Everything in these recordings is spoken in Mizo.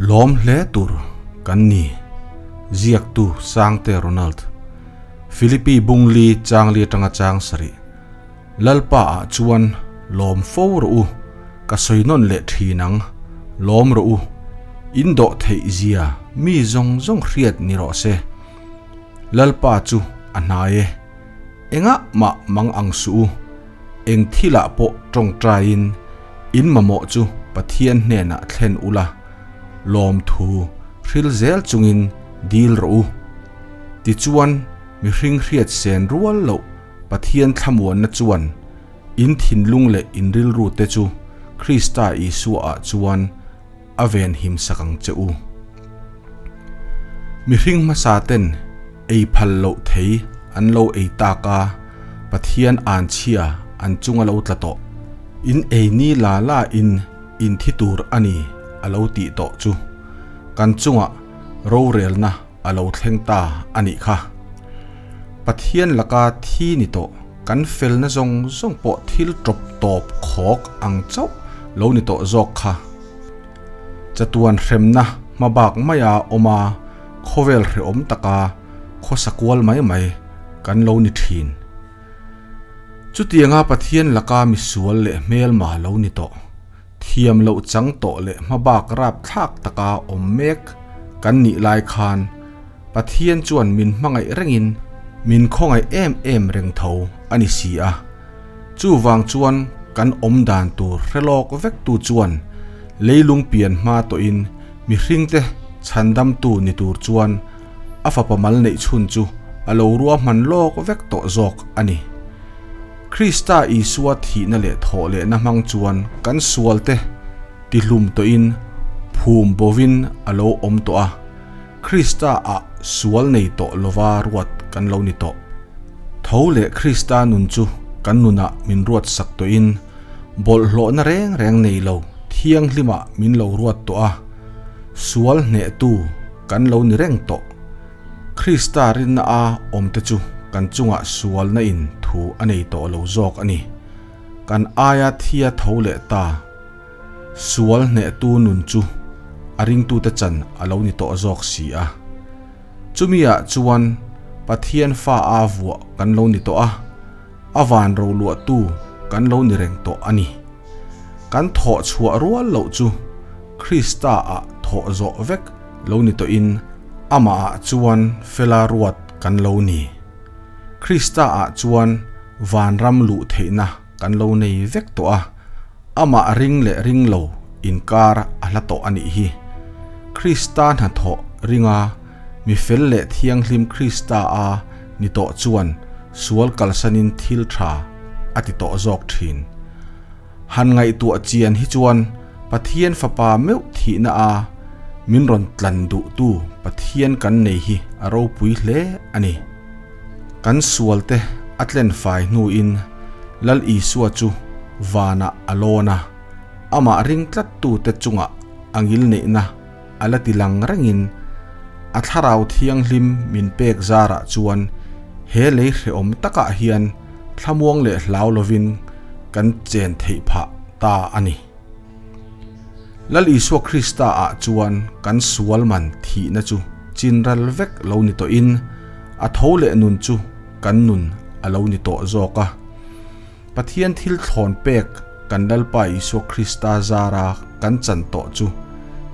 Lawm hle tur kan ni, ziaktu Sangte Ronald. Philippi Bungli Changli atanga chang sarih. Lalpa ah chuan lawm fo rawh u, ka sawi nawn leh thin ang, lawm rawh u, in dawh theih zia mi zawng zawng hriat ni rawh se. Lalpa chu a hnai e, engah mah mang ang suh u, eng thilah pawh tawngtaiin in mamawh chu Pathian hnenah thlen ula, lawmthu hril zel chungin dil rawh u. Tichuan mihring hriat sen rual loh Pathian thlamuanna chuan in thinlung leh in rilru te chu Krista Isua ah chuan a ven him sak ang che u. Mihring hmasa ten ei phal loh thei an lo ei tak a, Pathian an chhia an chung a lo tla tawh. In ei ni la la in in thi tur a ni a lo tih tawh chu kan chungah rorelna a lo thleng ta a nih kha. Pathian laka thi ni tawh kan felna zawng zawng pawh thil tawp tawp khawk ang chauh lo ni tawh zawk kha. Chatuan hremna hmabak maia awm a, khawvel hrehawm taka khawsa kual mai mai kan lo ni thin. Chutianga Pathian laka misual leh hmelma lo ni tawh. Thiam loh chang tawh leh hmabak rapthlak taka awm mek kan nih lai khan Pathian chuan min hmangaih rengin min khawngaih em em reng tho a ni si a. Chuvang chuan kan awm dan tur hre lawk vek tu chuan leilung pian hma tawhin mihringte chhandamtu ni tur chuan a fapa mal neih chhun chu a lo ruahman lawk vek tawh zawk a ni. Krista Isua thihna leh thawh lehna hmang chuan kan sualte tihlum tawhin phum bovin a lo awm tawh a, Krista ah sual nei tawh lova ruat kan lo ni tawh. Tho leh Krista nun chu kan nunah min ruat sak tawhin bawlhhlawhna reng reng nei lo thianghlimah min lo ruat tawh a, sual hnehtu kan lo ni reng tawh. Krista rinna a awmte chu kan chungah sualna in thu a nei tawh lo zawk a ni. Kan aia thia tho leh ta sual hnehtu nun chu a ringtute chan a lo ni tawh zawk si a. Chumi ah chuan Pathian fa a vuah kan lo ni tawh a, a van roluahtu kan lo ni reng tawh a ni. Kan thawh chhuah rual loh chu Krista ah thawh zawh vek lo ni tawhin amah ah chuan fela ruat kan lo ni. Krista ah chuan vanram luh theihna kan lo nei vek tawh a, amah ring leh ring lo inkar a hla tawh a nih hi. Krista hnathawh ringa mi fel leh thianghlim Krista a ni tawh chuan sual kalsanin thil tha a ti tawh zawk thin. Han ngaihtuah chian hi chuan Pathian Fapa meuh thihna a min rawn tlan duhtu Pathian kan nei hi a ropui hle a ni. Kan sualte a tlen fai hnuin Lal Isua chu vanah a lawn a, amah ring tlattute chungah a ngilneihna a la ti lang rengin a Thlarau Thianghlim min pek zarah chuan he lei hrehawm takah hian thlamuang leh hlau lovin kan chen theih phah ta a ni. Lal Isua Krista ah chuan kan sual man thihna chu chinral vek lo ni tawhin a tho leh nun chu kan nun a lo ni tawh zawk a. Pathian thil thlawn pek kan Lalpa Isua Krista zara kan chan tawh chu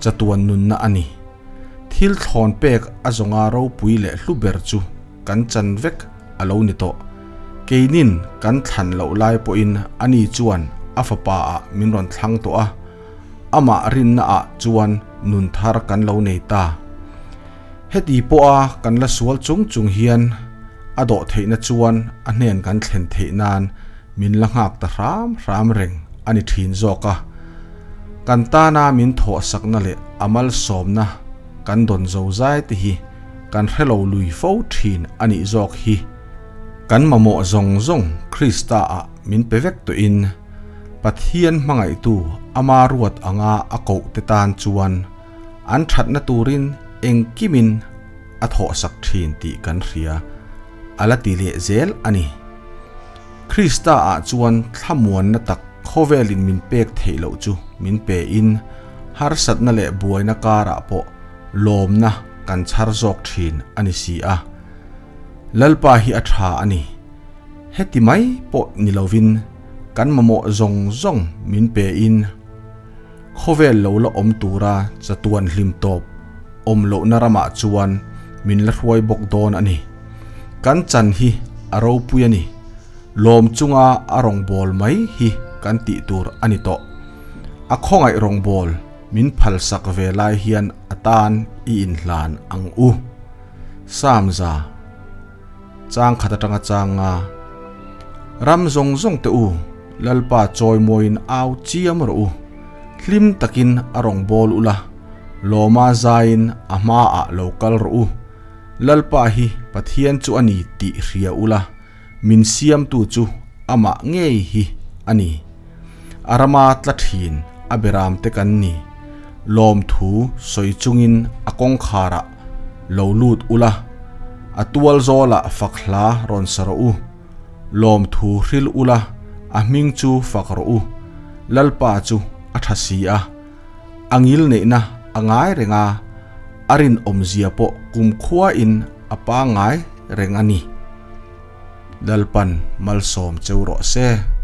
chatuan nunna a ni. Thil thlawn pek a zawnga ropui leh hlu ber chu kan chan vek a lo ni tawh. Keinin kan thlan loh lai pawhin ani chuan a fapa ah min rawn thlang tawh a, amah rinna ah chuan nun thar kan lo nei ta. Heti pawha kan la sual chung chung hian a dawh theihna chuan a hnen kan thlen theih nan min la nghak ta hram hram reng a ni thin zawk a. Kan tana min thawhsakna leh a malsawmna kan dawn zo zai te hi kan hre lo lui fo thin a nih zawk hi. Kan mamawh zawng zawng Krista ah min pe vek tawhin Pathian hmangaihtu ama ruat anga a koh te tan chuan an thatna turin engkimin a thawhsak thin tih kan hria a la ti leh zel a ni. Krista ah chuan thlamuanna tak khawvelin min pek theih loh chu min pe in Harsatna leh buaina karah pawh lawmna kan chhar zawk thin a ni si a. Lalpa hi a tha a ni. Heti mai pawh ni lovin kan mamawh zawng zawng min pe in khawvel lo la awm tura chatuan hlim tawp awm lohna ramah chuan min la hruai bawk dawn a ni. Kan chan hi a ropui a ni. Lawm chunga a rawngbâwl mai hi kan tih tur a ni tawh. A khawngaih rawngbâwl min phalsak ve lai hian a tan i inhlan ang u. Samza chang khat atanga changa ram zawng zawng te u Lalpa chawimawiin au chiam rawh u. Hlim takin a rawngbâwl ula, lawma zaiin a hmaah lo kal rawh u. Lalpa hi Pathian chu a ni tih hria ula, min siamtu chu amah ngei hi a ni. A rama tla thin a beram te kan ni. Lawmthu sawi chungin a kawngkharah lo lut ula, a tual zawlah fak hla rawn sa rawh u. Lawmthu hril ula, a hming chu fak rawh u. Lalpa chu a tha si a, a ngil neihna a ngai reng a, a rinawmzia pawh kumkhuain a pangngai reng a ni. Lalpan malsawm cheu rawh se.